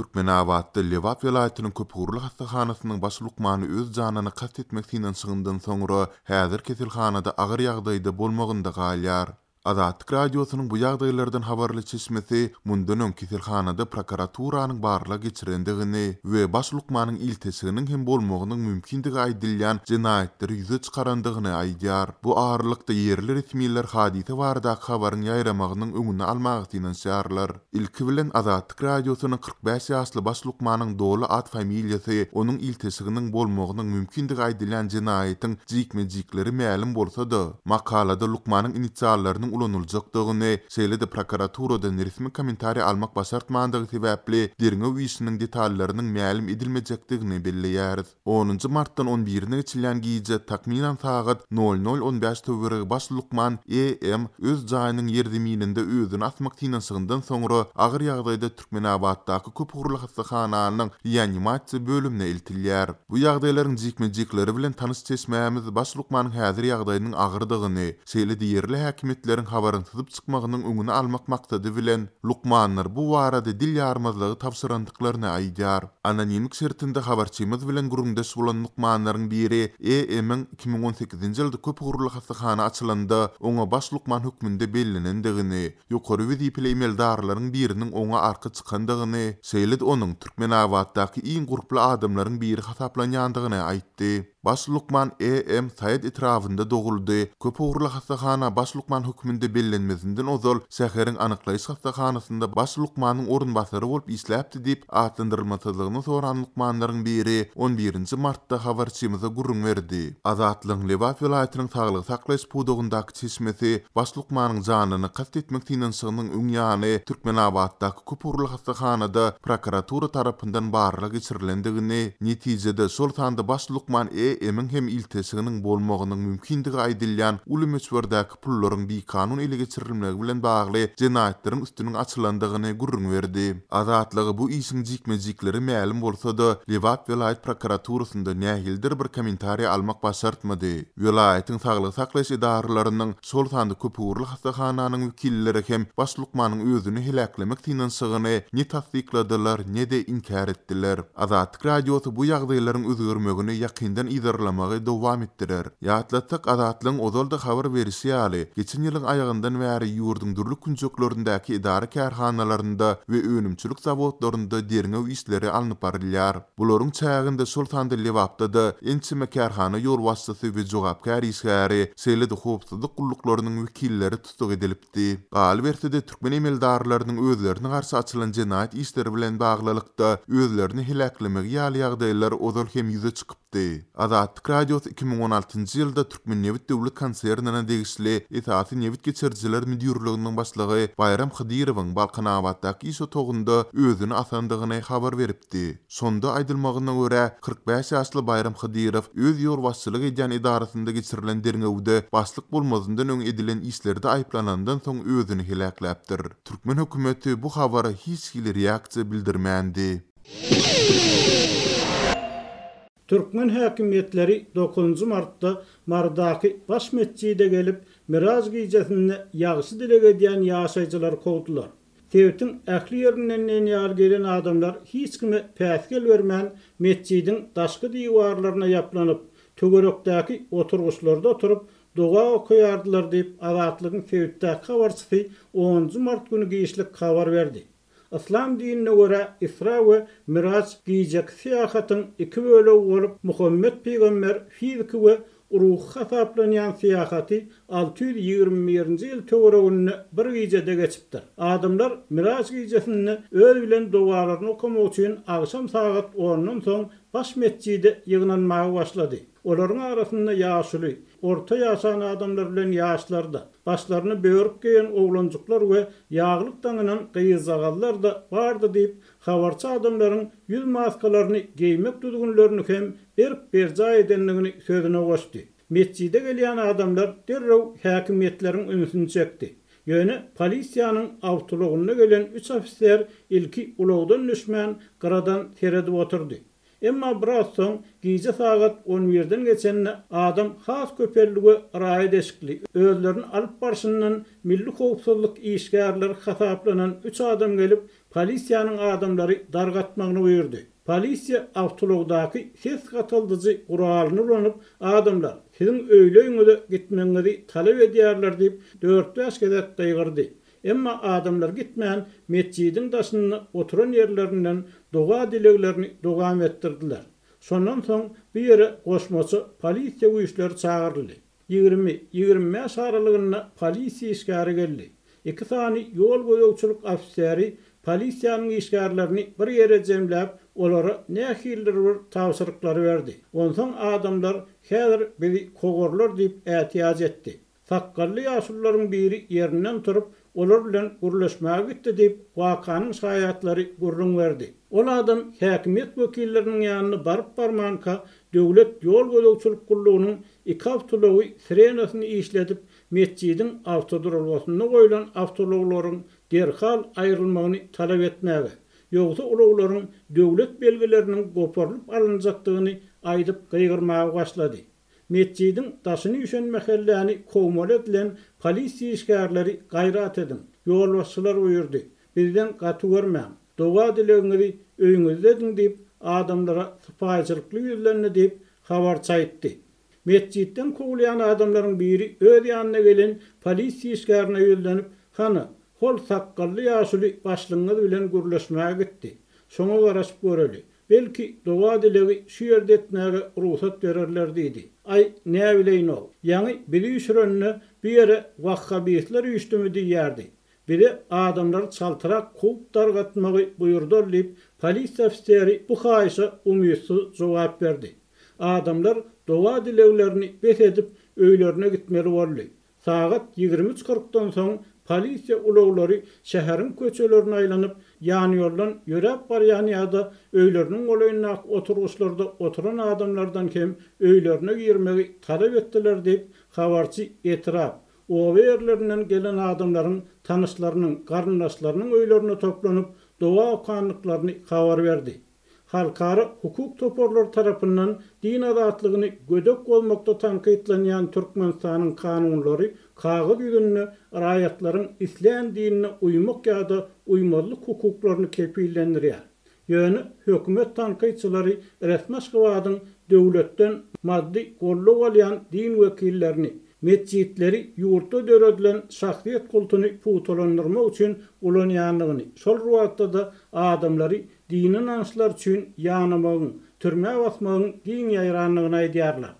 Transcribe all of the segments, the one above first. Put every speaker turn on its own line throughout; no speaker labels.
Türkmenabatda Lebap welaýatynyň köpugurly hassahanasynyň baş lukmany öz janyna kast etmek synanyşygyndan soňra häzir keselhanada agyr ýagdaýda bolmagynda galýar. Azatlyk Radiosynyň bu ýagdaýlardan habarly çeşmesi mundan öň keselhanada prokuraturanyň barlag geçirendigini we baş lukmanyň ilteşiginiň hem bolmagynyň mümkindigi aýdylýan jenaýatlary ýüze çykarandygyny aýdýar. Bu aralykda ýerli resmiler hadysa baradaky habaryň ýaýramagynyň öňüni almaga synanyşýarlar. Ilki bilen Azatlyk Radiosynyň 45 ýaşly baş lukmanyň doly at-familiýasy, onuň ilteşiginiň bolmagynyň mümkindigi aýdylýan jenaýatyň jikme-jikleri mälim bolsa-da, makalada lukmanyň inisiallarynyň ulanyljakdygyny, şeýle-de prokuraturadan resmi kommentariý almak başartmandygy sebäpli derňew işiniň detallarynyň mälim edilmejekdigini belleýäris. Onunjy martdan on birine geçilýän gije takmynan sagat nol nol on bäş töweregi baş lukman EM. öz jaýynyň ýerzemininde özüni asmak synanyşygyndan soňra agyr ýagdaýda Türkmenabatdaky köpugurly hassahananyň reanimasiýa bölümine eltilýär. Bu ýagdaýlaryň jikme-jikleri bilen tanyş çeşmämiz baş lukmanyň häzir ýagdaýynyň agyrdygyny, şeýle-de ýerli häkimiýetleriň habaryň syzyp çykmagynyň öňüni almak maksady bilen, lukmanlar bu barada dil ýarmazlygy tabşyrandyklaryny aýdýar. Anonimlik şertinde habarçymyz bilen gürrüňdeş bolan lukmanlaryň biri EM-iň 2018-nji ýylda köpugurly hassahana açylanda oňa baş lukman hökmünde bellenendigini, ýokary wezipeli emeldarlaryň biriniň oňa arka çykandygyny, şeýle-de onuň Türkmenabatdaky iň gurply adamlaryň biri hasaplanýandygyny aýtdy. Baş lukman EM. Saýat etrabynda doguldy. Köpugurly hassahana baş lukman hökmünde bellenmezinden ozal şäheriň anyklaýyş hassahanasynda baş lukmanyň orunbasary bolup işläpdi diýip, atlandyrylmasyzlygyny soran lukmanlaryň biri on birinji martda habarçymyza gürrüň berdi. Azatlygyň Lebap welaýatynyň saglygy saklaýyş pudagyndaky çeşmesi baş lukmanyň janyna kast etmek synanyşygynyň öň ýany Türkmenabatdaky köpugurly hassahanada prokuratura tarapyndan barlag geçirilendigini, netijede şol sanda baş lukman EM-iň hem ilteşiginiň bolmagynyň mümkindigi aýdylýan uly möçberdäki pullaryň bikanun ele geçirilmegi bilen bagly jenaýatlaryň üstüniň açylandygyny gürrüň berdi. Azatlyga bu işiň jikme-jikleri mälim bolsa-da, Lebap welaýat prokuraturasynda nähilidir bir kommentariý almak başartmady. Welaýatyň saglygy saklaýyş edaralarynyň, şol sanda köpugurly hassahananyň wekilleri hem baş lukmanyň özüni heläklemek synanyşygyny ne tassykladylar, ne-de inkär etdiler. Azatlyk Radiosy bu ýagdaýlaryň özgermegini ýakyndan yzarlamagy dowam etdirer. Ýatlatsak, Azatlygyň ozal-da habar berişi ýaly, geçen ýylyň aýagyndan bäri ýurduň dürli künjeklerindäki edara-kärhanalarynda we önümçilik zawodlarynda derňew işleri alnyp barylýar. Bularyň çäginde şol sanda Lebapda-da ençeme kärhana ýolbaşçysy we jogapkär işgäri, şeýle-de howpsuzlyk gulluklarynyň wekilleri tussag edilipdi. Galyberse-de, türkmen emeldarlarynyň özlerine garşy açylan jenaýat işleri bilen baglylykda özlerini heläklemegi ýaly ýagdaýlar ozal hem ýüze çykypdy. Azatlyk Radiosy 2016-njy ýylda Türkmennebit döwlet konsernine degişli Esasy nebit geçirijiler müdirliginiň başlygy Baýram Hydyrowyň Balkanabatdaky iş otagynda özüni asandygyny habar beripdi. Şonda aýdylmagyna görä, 45 ýaşly Baýram Hydyrow öz ýolbaşçylyk edýän edarasynda geçirilen derňewde başlyk bolmazyndan öň edilen işlerde aýyplanandan soň özüni heläkläpdir. Türkmen hökümeti bu habara hiç hili reaksiýa bildirmändi.
Türkmen häkimiýetleri dokuzynjy martda Marydaky baş metjide gelip, Miraj gijesinde ýagşy dileg edýän ýaşaýjylary kowdular. Sebitiň ähli ýerinden diýen ýaly gelen adamlar hiç kime päsgel bermän metjidiň daşky diwarlaryna ýaplanyp, töwerekdäki oturgyçlarda oturyp, doga okaýardylar diýip, Azatlygyň sebitdäki habarçysy onunjy mart güni giçlik habar berdi. Yslam dinine görä, Isra we Miraç gijeki syýahatyň iki bölegi bolup, Muhammet pygamber fiziki we ruhy hasaplanýan syýahaty 621-nji ýyl töwereginde bir gijede geçipdir. Adamlar Miraç gijesinde öz bilen dogalaryny okamak üçin agşam sagat ondan soň baş metjide ýygnanmaga başlady. Olaryň arasynda ýaşuly, orta ýaşan adamlar bilen ýaşlar-da, başlaryna börük geýen oglanjyklar we ýaglyk daňynan gyzjagazlar-da bardy diýip, habarçy adamlaryň ýüz maskalaryny geýmek düzgünlerini hem berk berjaý edendigini sözüne goşdy. Metjide gelýän adamlar derrew häkimiýetleriň ünsüni çekdi. Ýöne polisiýanyň awtoulagynda gelen üç ofiser ilki ulagdan düşmän, gyradan seredip oturdy. Emma biraz soň, gije sagat on birden geçende adam has köpeldi we raýat eşikli, özlerini alyp barşyndan milli howpsuzlyk işgärleri hasaplanan üç adam gelip, polisiýanyň adamlary dargatmagyny buýurdy. Polisiýa awtoulagdaky ses gataldyjy guralyny ulanyp, adamlar, siziň öýle-öýüňize gitmegiňizi talap edýärler diýip, dört-bäş gezek gygyrdy. Emma adamlar gitmän, metjidiň daşynda oturan ýerlerinden doga-dileglerini dowam etdirdiler. Şondan soň bu ýere goşmaça polisiýa güýçleri çagyryldy. 20, 25 aralygynda polisiýa işgäri geldi. Iki sany ýol gözegçilik ofiseri polisiýanyň işgärlerini bir ýere jemläp, olara nähilidir bir tabşyryklary berdi. Onsoň adamlar häzir bizi kowarlar diýip ätiýaç etdi. Sakgally ýaşulularyň biri ýerinden turup, olar bilen gürleşmäge gitdi diýip, wakanyň şaýatlary gürrüň berdi. Ol adam häkimiýet wekilleriniň ýanyna baryp-barmanka, döwlet ýol gözegçilik gullugynyň iki awtoulagy sirenasyny işledip, metjidiň awtoduralgasynda goýlan awtoulaglaryň derhal aýrylmagyny talap etmäge, ýogsa ulaglaryň döwlet belgileriniň goparylyp alynjakdygyny aýdyp gygyrmaga başlady. Metjidiň daşyny üýşen mähelläni kowmaly edilen polisiýa işgärleri gaýrat ediň, ýolbaşçylar buýurdy, bizden gaty görmäň, doga-dilegiňizi öýüňizde ediň diýip, adamlara sypaýyçylykly ýüzlendi diýip, habarçy aýtdy. Metjitden kowulýan adamlaryň biri öz ýanyna gelen polisiýa işgärine ýüzlenip, Hana, hol sakgally ýaşuly başlygyňyz bilen gürleşmäge gitdi. Şoňa garaşyp göreli. Belki, doga-dilegi şu ýerde etmäge rugsat bererler diýdi. Aý, näbileýin-ow. Ýaňy bizi üýşürende bu ýere wahhabistler üýşdümi diýýärdi. Bize adamlary çaltrak kowup dargatmagy buýurdylar diýip, polisiýa ofiseri bu haýyşa umytsyz jogap berdi. Adamlar doga-dileglerini bes edip, öýlerine gitmeli boldy. Sagat 23 kyrkdan soň polisiýa ulaglary şäheriň köçelerine aýlanyp, ýanýoldan ýöräp barýan ýa-da öýleriniň golaýyndaky oturgyçlarda oturan adamlardan hem öýlerine girmegi talap etdiler diýip, habarçy etrap, oba ýerlerinden gelen adamlaryň tanyşlarynyň, garyndaşlarynyň öýlerine toplanyp, doga okandyklaryny habar berdi. Halkara hukuk toparlary tarapyndan din azatlygyny gödek bozmakda tankytlanýan Türkmenistanyň kanunlary kagyz ýüzünde raýatlaryň islän dinine uýmak ýa-da uýmazlyk hukuklaryny kepillendirýär. Ýöne hökümet tankytçylary resmi Aşgabadyň döwletden maddy goldaw alýan din wekillerini, metjitleri ýurtda döredilen şahsyýet kultuny pugtalandyrmak üçin ulanýandygyny, şol bir wagtda-da adamlary dini ynançlar üçin ýanamagyň, türmä basmagyň giň ýaýrandygyny aýdýarlar.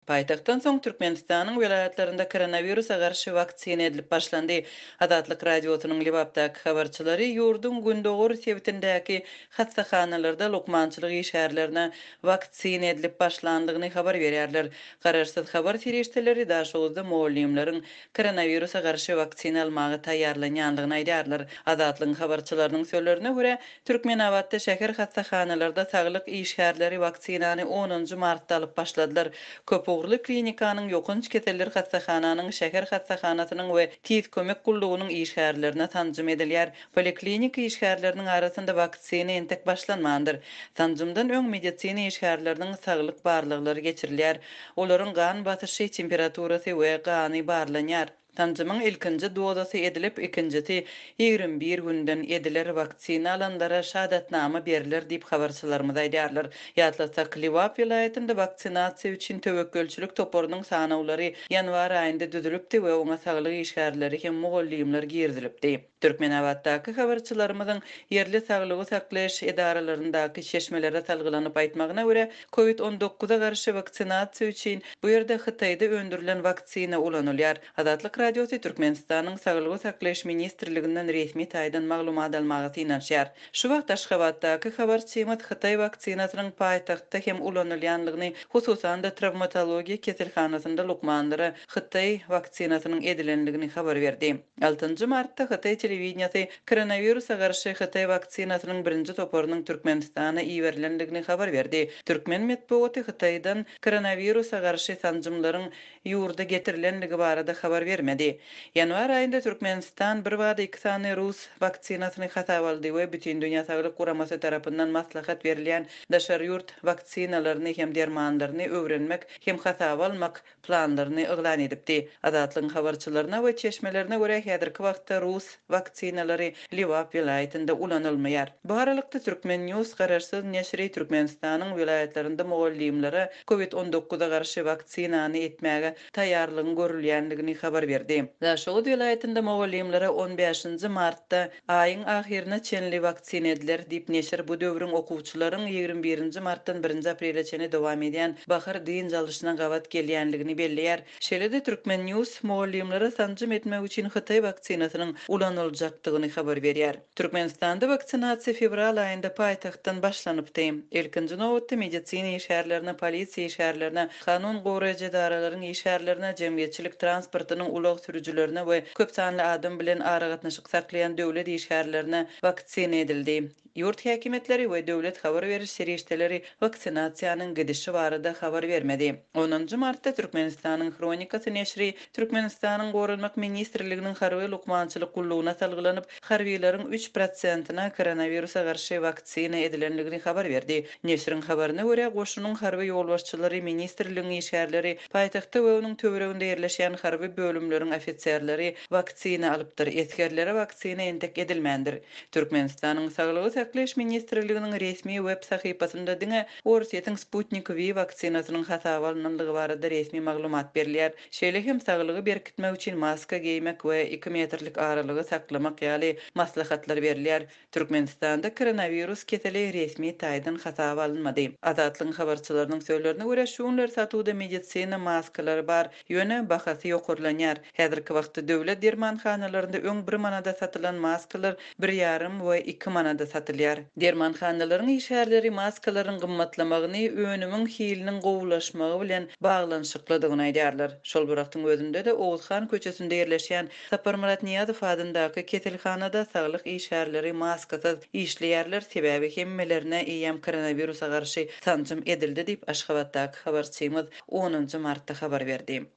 Paýtagtdan soň Türkmenistanyň welaýatlarynda koronawirusa garşy waksina edilip başlandy. Azatlyk Radiosynyň Lebapdaky habarçylary ýurduň gündogar sebitindäki hassahanalarda lukmançylyk işgärlerine waksina edilip başlandygyny habar berýärler. Garaşsyz habar serişdeleri Daşoguzda mugallymlaryň koronawirusa garşy waksina almaga taýýarlanýandygyny aýdýarlar. Azatlygyň habarçylarynyň sözlerine görä, Türkmenabatda şäher hassahanalarda saglyk işgärleri waksinany onunjy martda alyp başladylar. Köpugurly klinikanyň, ýokanç keseller hassahananyň, şäher hassahanasynyň we tiz kömek gullugynyň işgärlerine sanjym edilýär. Poliklinika işgärleriniň arasynda waksina entek başlanmandyr. Sanjymdan öň medisina işgärleriniň saglyk barlaglary geçirilýär. Olaryň gan basyşy, temperaturasy we gany barlanýar. Sanjymyň ilkinji dozasy edilip, ikinjisi 21 günden ediler, waksina alanlara şahadatnama berler diýip, habarçylarymyz aýdýarlar. Ýatlatsak, Lebap welaýatynda waksinasiýa üçin töwekgelçilik toparynyň sanawlary ýanwar aýynda düzülipdi we oňa saglyk işgärleri hem mugallymlar girizilipdi. Türkmenabatdaky habarçylarymyzyň ýerli saglygy saklaýyş edaralaryndaky çeşmelere salgylanyp aýtmagyna görä, Covid on dokuza garşy waksinasiýa üçin bu ýerde Hytaýda öndürilen waksina ulanylýar. Azatlyk Radiosy Türkmenistanyň Saglygy saklaýyş ministrliginden resmi taýdan maglumat almaga synanyşýar. Şu wagt Aşgabatdaky habarçymyz hytaý waksinasynyň paýtagtda hem ulanylýandygyny, hususan-da trawmatologiýa keselhanasynda lukmanlara hytaý waksinasynyň edilendigini habar berdi. Altynjy martda hytaý telewideniýesi koronawirusa garşy hytaý waksinasynyň birinji toparynyň Türkmenistana iberilendigini habar berdi. Türkmen metbugaty Hytaýdan koronawirusa garşy sanjymlaryň ýurda getirilenligi barada habar bermedi. Ýanwar aýynda Türkmenistan birbada iki sany rus waksinasyny hasaba aldy we Bütindünýä Saglyk Guramasy tarapyndan maslahat berilýän daşary ýurt waksinalaryny hem dermanlaryny öwrenmek hem hasaba almak planlaryny yglan edipdi. Azatlygyň habarçylaryna we çeşmelerine görä, häzirki wagtda rus waksinalary Lebap welaýatynda ulanylmaýar. Bu aralykda, Turkmen. News garaşsyz neşiri Türkmenistanyň welaýatlarynda mugallymlara Covid 19 a garşy waksinany etmäge taýýarlygyň görülýändigini habar berdi. Daşoguz welaýatynda mugallymlara on bäşinji martda Aýyň ahyryna çenli waksina ediler, diýip, neşir bu döwrüň okuwçylaryň 21 nji martdan birinji aprele çenli dowam edýän bahar dynç alyşyna gabat gelýändigini belleýär. Şeýle-de Turkmen. News mugallymlara sanjym etmek üçin hytaý waksinasynyň ulanyljakdygyny habar berýär. Türkmenistanda waksinasiýa fewral aýynda paýtagtdan başlanypdy. Ilkinji nobatda medisina işgärlerine, polisiýa işgärlerine, kanun goraýjy edaralaryň işgärlerine, jemgyýetçilik transportynyň ulag sürüjilerine we köp sanly adam bilen aragatnaşyk saklaýan döwlet işgärlerine waksina edildi. Ýurt häkimiýetleri we döwlet habar beriş serişdeleri waksinasiýanyň gidişi barada habar bermedi. Onunjy martda Türkmenistanyň Hronikasy neşiri Türkmenistanyň Goranmak ministrliginiň harby lukmançylyk gullugyna salgylanyp, harbylaryň üç prosentine koronawirusa garşy waksina edilendigini habar berdi. Neşiriň habaryna görä, goşunyň harby ýolbaşçylary, ministrligiň işgärleri, paýtagtda we onuň töwereginde ýerleşýän harby bölümleriň ofiserleri waksina alypdyr, esgerlere waksina entek edilmändir. Türkmenistanyň Saglygy saklaýyş ministrliginiň resmi web sahypasynda diňe Orsýetiň Sputnik V waksinasynyň hasaba alnandygy barada resmi maglumat berilýär. Şeýle hem saglygy berkitmek üçin maska geýmek we iki metrlik aralygy saklamak ýaly maslahatlar berilýär. Türkmenistanda koronawirus keseli resmi taýdan hasaba alynmady. Azatlygyň habarçylarynyň sözlerine görä, şu günler satuwda medisina maskalary bar, ýöne bahasy ýokarlanýar. Häzirki wagtda döwlet dermanhanalarynda öň bir manada satylan maskalar bir ýarym we iki manada satylýar. Dermanhanalaryň işgärleri maskalaryň gymmatlamagyny önümiň hiliniň gowulaşmagy bilen baglanyşyklydygyny aýdýarlar. Şol bir wagtyň özünde-de Oguzhan köçesinde ýerleşýän Saparmyrat Nyýazow adyndaky keselhanada saglyk işgärleri maskasyz işleýärler, sebäbi hemmelerine eýýäm koronawirusa garşy sanjym edildi diýip, Aşgabatdaky habarçymyz onunjy martda habar berdi.